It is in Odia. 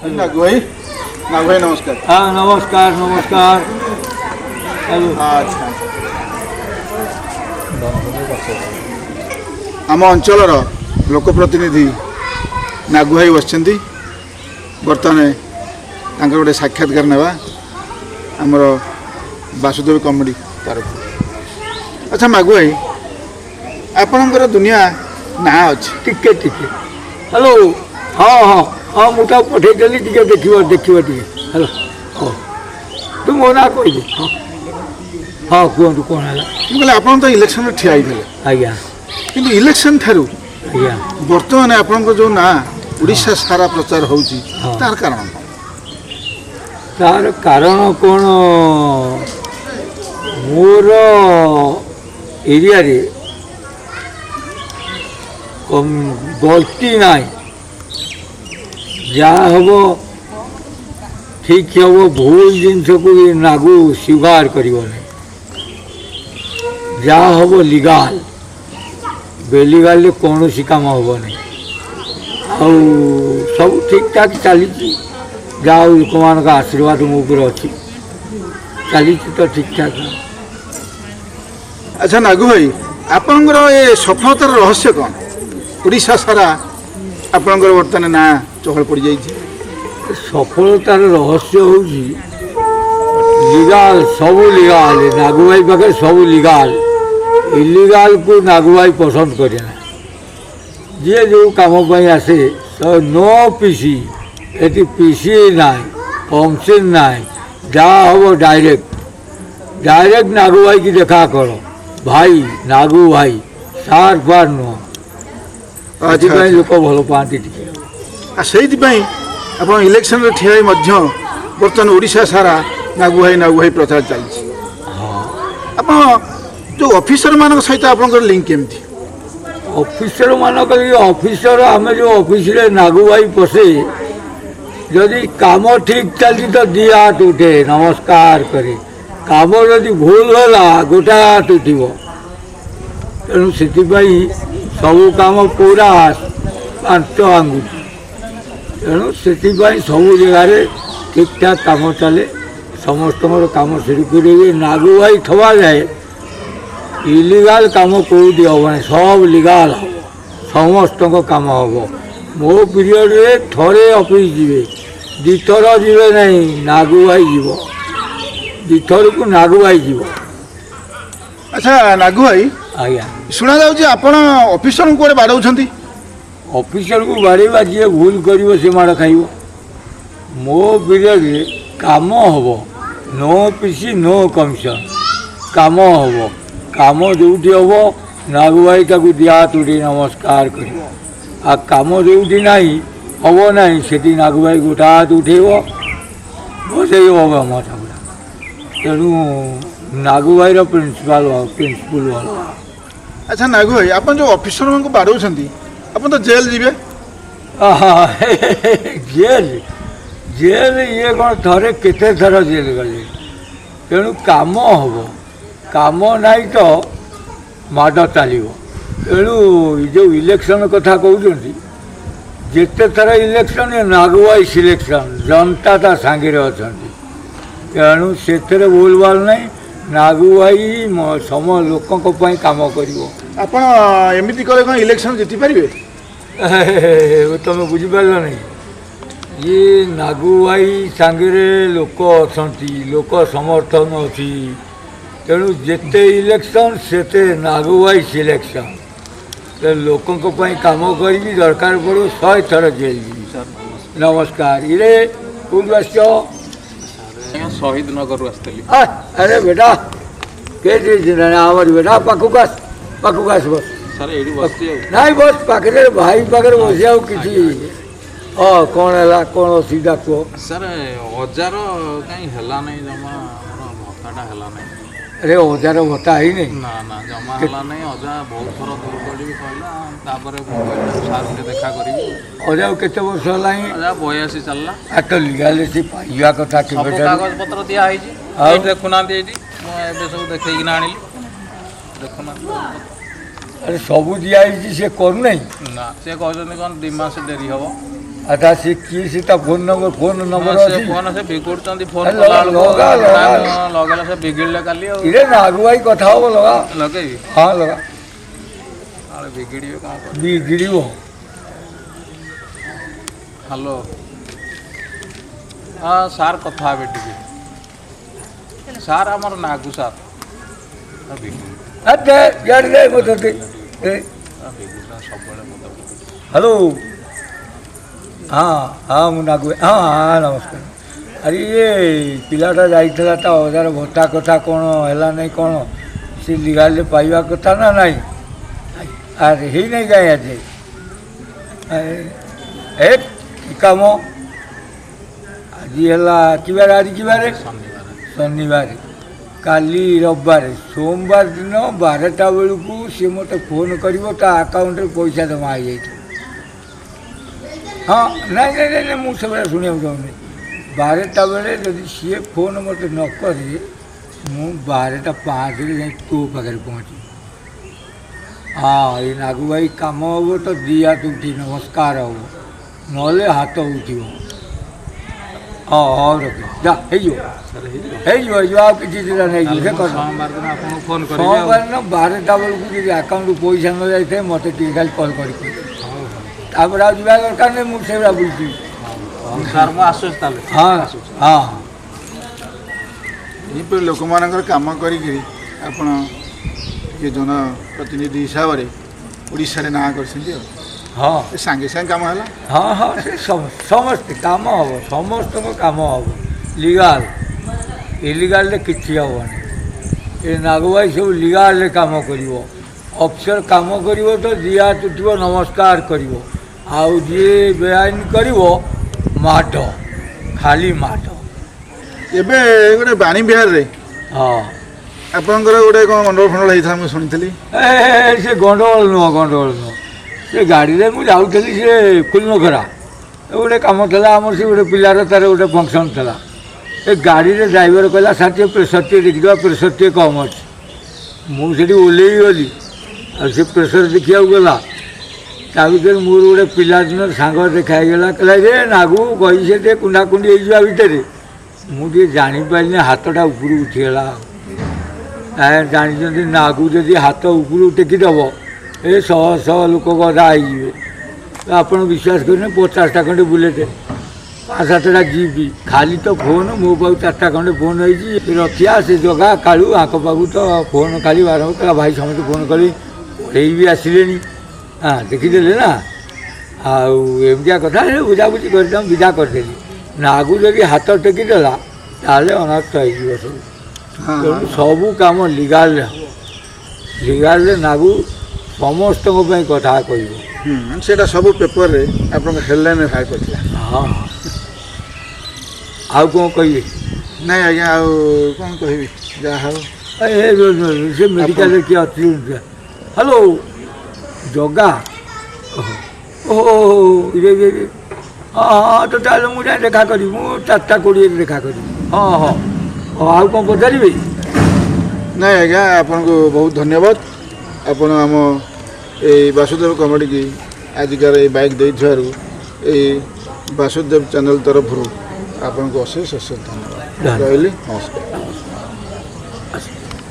ନାଗୁ ଭାଇ, ନାଗୁ ଭାଇ ନମସ୍କାର। ହଁ, ନମସ୍କାର ନମସ୍କାର। ଆଚ୍ଛା, ଆମ ଅଞ୍ଚଳର ଲୋକପ୍ରତିନିଧି ନାଗୁ ଭାଇ ବସିଛନ୍ତି। ବର୍ତ୍ତମାନ ତାଙ୍କର ଗୋଟେ ସାକ୍ଷାତକାର ନେବା ଆମର ବାସୁଦେବ କମେଡ଼ି ତରଫରୁ। ଆଚ୍ଛା ନାଗୁ ଭାଇ, ଆପଣଙ୍କର ଦୁନିଆ ନାଁ ଅଛି। ଟିକେ ଟିକେ, ହ୍ୟାଲୋ। ହଁ ହଁ ହଁ, ମୁଁ ତାକୁ ପଠେଇଦେଲି, ଟିକେ ଦେଖିବ ଦେଖିବ ଟିକେ। ହ୍ୟାଲୋ, ହଁ, ତୁ ମୋ ନାଁ କହିଦେ। ହଁ ହଁ, କୁହନ୍ତୁ କ'ଣ ହେଲା? ମୁଁ କହିଲି ଆପଣ ତ ଇଲେକ୍ସନରେ ଠିଆ ହେଇଥିଲେ। ଆଜ୍ଞା। କିନ୍ତୁ ଇଲେକ୍ସନ ଠାରୁ ଆଜ୍ଞା ବର୍ତ୍ତମାନ ଆପଣଙ୍କ ଯେଉଁ ନାଁ ଓଡ଼ିଶା ସାରା ପ୍ରଚାର ହେଉଛି, ତାର କାରଣ କ'ଣ? ତାର କାରଣ କ'ଣ, ମୋର ଏରିଆରେ ଗଲତି ନାହିଁ। ଯାହା ହେବ ଠିକ୍ ହେବ, ଭୁଲ ଜିନିଷକୁ ନାଗୁ ସ୍ୱୀକାର କରିବ ନାହିଁ। ଯାହା ହେବ ଲିଗାଲ, ବେଲିଗାଲରେ କୌଣସି କାମ ହେବ ନାହିଁ। ଆଉ ସବୁ ଠିକ୍ଠାକ୍ ଚାଲିଛି। ଯାହା ହଉ ଲୋକମାନଙ୍କ ଆଶୀର୍ବାଦ ମୋ ଉପରେ ଅଛି, ଚାଲିଛି ତ ଠିକ୍ଠାକ୍। ଆଚ୍ଛା ନାଗୁ ଭାଇ, ଆପଣଙ୍କର ଏ ସଫଳତାର ରହସ୍ୟ କ'ଣ? ଓଡ଼ିଶା ସାରା ଆପଣଙ୍କର ବର୍ତ୍ତମାନ ନାଁ ଚହଳ ପଡ଼ିଯାଇଛି। ସଫଳତାର ରହସ୍ୟ ହେଉଛି ଲିଗାଲ, ସବୁ ଲିଗାଲ। ନାଗୁ ଭାଇ ପାଖରେ ସବୁ ଲିଗାଲ, ଇଲିଗାଲକୁ ନାଗୁ ଭାଇ ପସନ୍ଦ କରେ ନା। ଯିଏ ଯେଉଁ କାମ ପାଇଁ ଆସେ, ନୋ ପିସି, ଏଠି ପିସି ନାହିଁ, କମସିନ୍ ନାହିଁ। ଯାହା ହେବ ଡାଇରେକ୍ଟ ଡାଇରେକ୍ଟ ନାଗୁ ଭାଇକି ଦେଖା କର। ଭାଇ ନାଗୁ ଭାଇ, ସାର୍ ଫାର୍ ନୁହଁ। ସେଥିପାଇଁ ଲୋକ ଭଲ ପାଆନ୍ତି ଟିକେ। ଆଉ ସେଇଥିପାଇଁ ଆପଣ ଇଲେକ୍ସନରେ ଠିଆ ହେଇ ମଧ୍ୟ ବର୍ତ୍ତମାନ ଓଡ଼ିଶା ସାରା ନାଗୁ ଭାଇ ନାଗୁ ଭାଇ ପ୍ରଚାର ଚାଲିଛି। ହଁ। ଆପଣ ଯେଉଁ ଅଫିସରମାନଙ୍କ ସହିତ ଆପଣଙ୍କର ଲିଙ୍କ କେମିତି? ଅଫିସର ମାନଙ୍କର, ଅଫିସର ଆମେ ଯେଉଁ ଅଫିସରେ ନାଗୁ ଭାଇ ପଶେ, ଯଦି କାମ ଠିକ୍ ଚାଲିଛି ତ ଦି ହାତ ଉଠେ, ନମସ୍କାର କରେ। କାମ ଯଦି ଭୁଲ ହେଲା, ଗୋଟାଏ ହାତ ଉଠିବ। ତେଣୁ ସେଥିପାଇଁ ସବୁ କାମ ପୁରା ପାଞ୍ଚ ଆଙ୍ଗୁଠି। ତେଣୁ ସେଥିପାଇଁ ସବୁ ଜାଗାରେ ଠିକ୍ଠାକ୍ କାମ ଚାଲେ, ସମସ୍ତଙ୍କର କାମ ସୁରୁଖୁରୁରେ ହୁଏ। ନାଗୁ ଭାଇ ଥବା ଯାଏ ଇଲିଗାଲ କାମ କେଉଁଠି ହେବ ନାହିଁ, ସବୁ ଲିଗାଲ ହେବ, ସମସ୍ତଙ୍କ କାମ ହେବ। ମୋ ପିରିୟଡ଼ରେ ଥରେ ଅଫିସ ଯିବେ, ଦୁଇଥର ଯିବେ ନାହିଁ। ନାଗୁ ଭାଇ ଯିବ ଦୁଇଥରକୁ, ନାଗୁ ଭାଇ ଯିବ। ଆଚ୍ଛା ନାଗୁ ଭାଇ। ଆଜ୍ଞା। ଶୁଣାଯାଉଛି ଆପଣ ଅଫିସରଙ୍କୁ କୁଆଡ଼େ ବାଡ଼ଉଛନ୍ତି? ଅଫିସରକୁ ବାଡ଼େଇବା, ଯିଏ ଭୁଲ କରିବ ସେ ମାଡ଼ ଖାଇବ। ମୋ ପିରିୟଡ଼ରେ କାମ ହେବ, ନୋ ପିସି ନୋ କମିଶନ, କାମ ହେବ। କାମ ଯେଉଁଠି ହେବ ନାଗୁ ଭାଇ ତାକୁ ଦିଆ ତୁଟି ନମସ୍କାର କରିବ। ଆଉ କାମ ଯେଉଁଠି ନାହିଁ, ହେବ ନାହିଁ, ସେଠି ନାଗୁ ଭାଇ ଗୋଟା ହାତ ଉଠେଇବ, ବସେଇବ ମଥା ପୁରା। ତେଣୁ ନାଗୁ ଭାଇର ପ୍ରିନ୍ସିପାଲ ପ୍ରିନ୍ସିପୁଲ ଭଲ। ଆଚ୍ଛା ନାଗୁ ଭାଇ, ଆପଣ ଯେଉଁ ଅଫିସରମାନଙ୍କୁ ବାଡ଼ଉଛନ୍ତି, ଆପଣ ତ ଜେଲ୍ ଯିବେ? ଜେଲ୍ ଜେଲ୍ ଇଏ କ'ଣ ଥରେ, କେତେ ଥର ଜେଲ୍ ଗଲେ। ତେଣୁ କାମ ହେବ, କାମ ନାହିଁ ତ ମାଡ଼ ଚାଲିବ। ତେଣୁ ଏ ଯେଉଁ ଇଲେକ୍ସନ୍ କଥା କହୁଛନ୍ତି, ଯେତେ ଥର ଇଲେକ୍ସନ୍ ନାଗୁ ଭାଇ ସିଲେକ୍ସନ୍, ଜନତା ତା ସାଙ୍ଗରେ ଅଛନ୍ତି। ତେଣୁ ସେଥିରେ ଭୁଲ ଭାଲ ନାହିଁ। ନାଗୁ ଭାଇ ସମ ଲୋକଙ୍କ ପାଇଁ କାମ କରିବ। ଆପଣ ଏମିତି କଲେ କ'ଣ ଇଲେକ୍ସନ୍ ଜିତି ପାରିବେ? ତମେ ବୁଝିପାରିଲ ନାହିଁ। ଇଏ ନାଗୁ ଭାଇ ସାଙ୍ଗରେ ଲୋକ ଅଛନ୍ତି, ଲୋକ ସମର୍ଥନ ଅଛି। ତେଣୁ ଯେତେ ଇଲେକ୍ସନ୍ ସେତେ ନାଗୁ ଭାଇ ସିଲେକ୍ସନ୍। ତେଣୁ ଲୋକଙ୍କ ପାଇଁ କାମ କରିବି, ଦରକାର ପଡ଼ିବ 100 ଥର ଜେଲ୍ ଯିବି। ନମସ୍କାର। ଇରେ କେଉଁଠୁ ଆସିଛ? ଆଜ୍ଞା, ଶହୀଦ ନଗରରୁ ଆସିଥିଲି। ଆରେ ବେଟା, କେ ଆମର ବେଟା, ପାଖକୁ ଆସ, ପାଖକୁ ଆସ, ବସ। ସାର୍, ଏଇଠି ବସିଛି ଆଉ। ନାଇଁ, ବସ ପାଖରେ, ଭାଇ ପାଖରେ ବସିବାକୁ କିଛି। ହଁ, କ'ଣ ହେଲା, କ'ଣ ଅସୁବିଧା କୁହ। ସାର୍, ଅଜାର କାହିଁ ହେଲା ନାହିଁ ଜମା, ଆମର ଭତ୍ତାଟା ହେଲା ନାହିଁ। ଆରେ, ଅଜାର ଭତ୍ତା ହେଇନି? ନା ନା, ଜମା ହେଲା ନାହିଁ। ଅଜା ବହୁତ ଥର ଦୂର କରିବି କହିଲା, ତାପରେ ମୁଁ କହିଲି ସାର୍ ଟିକେ ଦେଖା କରିବି। ଅଜାକୁ କେତେ ବର୍ଷ ହେଲାଣି? ଅଜା 82 ଚାଲିଲା। ଆଉ ତ ଲିଗାଲ ସେ ପାଇବା କଥା। ସବୁ କେବେଠାରୁ କାଗଜ ପତ୍ର ଦିଆ ହେଇଛି। ଆଉ? ଏଇଠି ଦେଖୁନାହାନ୍ତି, ଏଇଠି ମୁଁ ଏବେ ସବୁ ଦେଖେଇକିନା ଆଣିଲି, ଦେଖୁନାହାନ୍ତି। ଆରେ, ସବୁ ଦିଆ ହେଇଛି, ସେ କରୁନାହିଁ? ନା, ସେ କହୁଛନ୍ତି କ'ଣ 2 ମାସ ଡେରି ହବ। ଆଚ୍ଛା, ସେ କିଏ? ସେ ତା ଫୋନ୍ ନମ୍ବର, ଫୋନ୍ ନମ୍ବର ସେ ଅଛି? ଫୋନ୍ ସେ ବିଗୁଡୁଛନ୍ତି ଫୋନ୍ ଏ କଲା ବେଳକୁ। ଲଗା, ଲଗା। ଲଗେଇଲା, ସେ ବିଗିଡ଼ିଲେ କାଲି ଆଉ। ଇରେ, ନାଗୁ ଭାଇ କଥା ହବ, ଲଗା। ଲଗେଇବି? ହଁ, ଲଗା। କାଳେ ବିଗିଡ଼ିବେ, କ'ଣ କରିବି? ବିଗିଡ଼ିବ। ହ୍ୟାଲୋ, ହଁ ସାର୍, କଥା ହେବେ ଟିକେ ସାର୍, ଆମର ନାଗୁ ସାର୍ ବିଗିଡ଼ି ଦେ, ଇଆଡ଼େ ଦେ, ମୋତେ ଦେ, ଦେ। ବିଗୁଡୁଛନ୍ତି ସବୁବେଳେ ମୋତେ। ହ୍ୟାଲୋ, ହଁ ହଁ, ମୁଁ ନାଗୁ। ହଁ ହଁ, ନମସ୍କାର। ଆରେ, ଇଏ ପିଲାଟା ଯାଇଥିଲା, ତା ଅଜାର ଭତ୍ତା କଥା କ'ଣ ହେଲା ନାହିଁ କ'ଣ? ସେ ଲିଗାଲରେ ପାଇବା କଥା ନା ନାହିଁ? ଆରେ, ହେଇନାହିଁ କାହିଁ ଆଜି? ଏ କି କାମ? ଆଜି ହେଲା କି ବାର? ଆଜି କି ବାର? ଶନିବାର। ଶନିବାର, କାଲି ରବିବାର, ସୋମବାର ଦିନ 12ଟା ବେଳକୁ ସିଏ ମୋତେ ଫୋନ୍ କରିବ, ତା ଆକାଉଣ୍ଟରେ ପଇସା ଜମା ହେଇଯାଇଥିବ। ହଁ, ନାଇଁ ନାଇଁ ନାଇଁ ନାଇଁ, ମୁଁ ସେଗୁଡ଼ା ଶୁଣିବାକୁ ଚାହୁଁନି। 12ଟା ବେଳେ ଯଦି ସିଏ ଫୋନ୍ ମୋତେ ନ କରେ, ମୁଁ 12ଟା 5ରେ ଯାଇ ତୋ ପାଖରେ ପହଞ୍ଚିବି। ହଁ, ଏଇ ନାଗୁ ଭାଇ କାମ ହେବ ତ ଦୁଇ ହାତ ଉଠି ନମସ୍କାର ହେବ, ନହେଲେ ହାତ ଉଠିବ। ହଁ ହଉ, ରଖ, ଯା, ହେଇଯିବ। ସାର୍, ହେଇଯିବ? ହେଇଯିବ, ହେଇଯିବ, ଆଉ କିଛି ଚିନ୍ତା ନାହିଁ, ହେଇଯିବ। ସେ ତାହେଲେ ମୁଁ କର। ସୋମବାର ଦିନ ଆପଣଙ୍କୁ ଫୋନ୍ କରିବି ଆଉ। ସୋମବାର ଦିନ 12ଟା ବେଳକୁ ଯଦି ଆକାଉଣ୍ଟରୁ ପଇସା ନ ଯାଇଥାଏ, ମୋତେ ଟିକେ ଖାଲି କଲ୍ କରି କହିବେ। ହଉ ହଉ। ତାପରେ ଆଉ ଯିବା ଦରକାର ନାହିଁ, ମୁଁ ସେଗୁଡ଼ା ବୁଝିବି। ହଉ ସାର୍, ମୁଁ ଆସୁଛି ତାହେଲେ। ହଁ ହଁ। ଏହିପରି ଲୋକମାନଙ୍କର କାମ କରିକିରି ଆପଣ ଟିକେ ଜନପ୍ରତିନିଧି ହିସାବରେ ଓଡ଼ିଶାରେ ନାଁ କରିଛନ୍ତି ଆଉ। ହଁ। ଏ ସାଙ୍ଗେ ସାଙ୍ଗେ କାମ ହେଲା। ହଁ ହଁ, ସେ ସମସ୍ତେ କାମ ହେବ, ସମସ୍ତଙ୍କ କାମ ହେବ ଲିଗାଲ। ଇଲିଗାଲରେ କିଛି ହେବନି। ଏ ନାଗୁଭାଇ ସବୁ ଲିଗାଲରେ କାମ କରିବ। ଅଫିସର କାମ କରିବ ତ ଯିଏ ହାତ ଉଠିବ, ନମସ୍କାର କରିବ, ଆଉ ଯିଏ ବେଆଇନ କରିବ, ମାଡ଼, ଖାଲି ମାଡ଼। ଏବେ ଗୋଟେ ବାଣୀ ବିହାରରେ ଆପଣଙ୍କର ଗୋଟେ କ'ଣ ଗଣ୍ଡଗୋଳ ଫଣ୍ଡଗୋଳ ହେଇଥିଲା, ମୁଁ ଶୁଣିଥିଲି। ଏ, ସେ ଗଣ୍ଡଗୋଳ ନୁହଁ, ଗଣ୍ଡଗୋଳ ନୁହଁ। ସେ ଗାଡ଼ିରେ ମୁଁ ଯାଉଥିଲି, ସେ ଫୁଲନଖରା ଗୋଟେ କାମ ଥିଲା ଆମର, ସେ ଗୋଟେ ପିଲାର ତାର ଗୋଟେ ଫଙ୍କସନ୍ ଥିଲା। ଏ ଗାଡ଼ିରେ ଡ୍ରାଇଭର କହିଲା, ସାର୍, ଟିକେ ପ୍ରେସର୍ ଟିକେ ଦେଖିଦେବା, ପ୍ରେସର୍ ଟିକେ କମ୍ ଅଛି। ମୁଁ ସେଠି ଓହ୍ଲେଇ ଗଲି ଆଉ ସେ ପ୍ରେସର୍ ଦେଖିବାକୁ ଗଲା। ତା ଭିତରେ ମୋର ଗୋଟେ ପିଲାଦିନର ସାଙ୍ଗ ଦେଖା ହେଇଗଲା। କହିଲା, ରେ ନାଗୁ, କହି ସେ ଟିକେ କୁଣ୍ଡାକୁଣ୍ଡି ହେଇଯିବା ଭିତରେ ମୁଁ ଟିକେ ଜାଣିପାରିଲିନି, ହାତଟା ଉପରକୁ ଉଠିଗଲା। ଆଉ ଜାଣିଛନ୍ତି, ନାଗୁ ଯଦି ହାତ ଉପରକୁ ଟେକିଦେବ, ଏ ଶହ ଶହ ଲୋକ ଗଦା ହେଇଯିବେ। ଆପଣ ବିଶ୍ୱାସ କରିବେନି, 50ଟା ଖଣ୍ଡେ ବୁଲେଟ୍, ପାଞ୍ଚ ସାତଟା ଜିପ୍, ଖାଲି ତ ଫୋନ୍। ମୋ ପାଖକୁ ଚାରିଟା ଖଣ୍ଡେ ଫୋନ୍ ହେଇଛି। ରଖିଆ, ସେ ଜଗା, କାଳୁ, ଆଙ୍କ ପାଖକୁ ତ ଫୋନ୍ ଖାଲି ବାରମ୍ବାର। କହିଲା, ଭାଇ, ସମସ୍ତେ ଫୋନ୍ କଲି, ପଳେଇ ବି ଆସିଲେଣି। ହଁ, ଦେଖିଦେଲେ ନା? ଆଉ ଏମିତିଆ କଥା, ସେ ବୁଝାବୁଝି କରି ତାଙ୍କୁ ବିଦା କରିଦେଲି। ନାଗୁ ଯଦି ହାତ ଟେକିଦେଲା, ତାହେଲେ ଅନର୍ଥ ହେଇଯିବ ସବୁ। ତେଣୁ ସବୁ କାମ ଲିଗାଲରେ ହେବ। ଲିଗାଲରେ ନାଗୁ ସମସ୍ତଙ୍କ ପାଇଁ କଥା କହିବ। ସେଇଟା ସବୁ ପେପରରେ ଆପଣଙ୍କ ହେଡ଼ଲାଇନ୍ରେ ବାହାର କରିଥିଲା। ହଁ, ଆଉ କ'ଣ କହିବେ? ନାଇଁ ଆଜ୍ଞା, ଆଉ କ'ଣ କହିବି, ଯାହା ହଉ। ଏ ସେ ମେଡ଼ିକାଲରେ କିଏ ଅଛି? ହ୍ୟାଲୋ, ଜଗା। ଓହୋ, ଇରେ ଇରେ, ହଁ ହଁ, ତ ତାହେଲେ ମୁଁ ଯାଇ ଦେଖା କରିବି, ମୁଁ 4ଟା 20ରେ ଦେଖା କରିବି। ହଁ ହଁ ହଁ, ଆଉ କ'ଣ ପଚାରିବେ? ନାଇଁ ଆଜ୍ଞା, ଆପଣଙ୍କୁ ବହୁତ ଧନ୍ୟବାଦ। ଆପଣ ଆମ ଏଇ ବାସୁଦେବ କମିଟିକି ଆଜିକାର ଏଇ ବାଇକ୍ ଦେଇଥିବାରୁ ଏଇ ବାସୁଦେବ ଚ୍ୟାନେଲ୍ ତରଫରୁ ଆପଣଙ୍କୁ ଅଶେଷ ଅଶେଷ ଧନ୍ୟବାଦ। ଧନ୍ୟବାଦ। ରହିଲି, ନମସ୍କାର।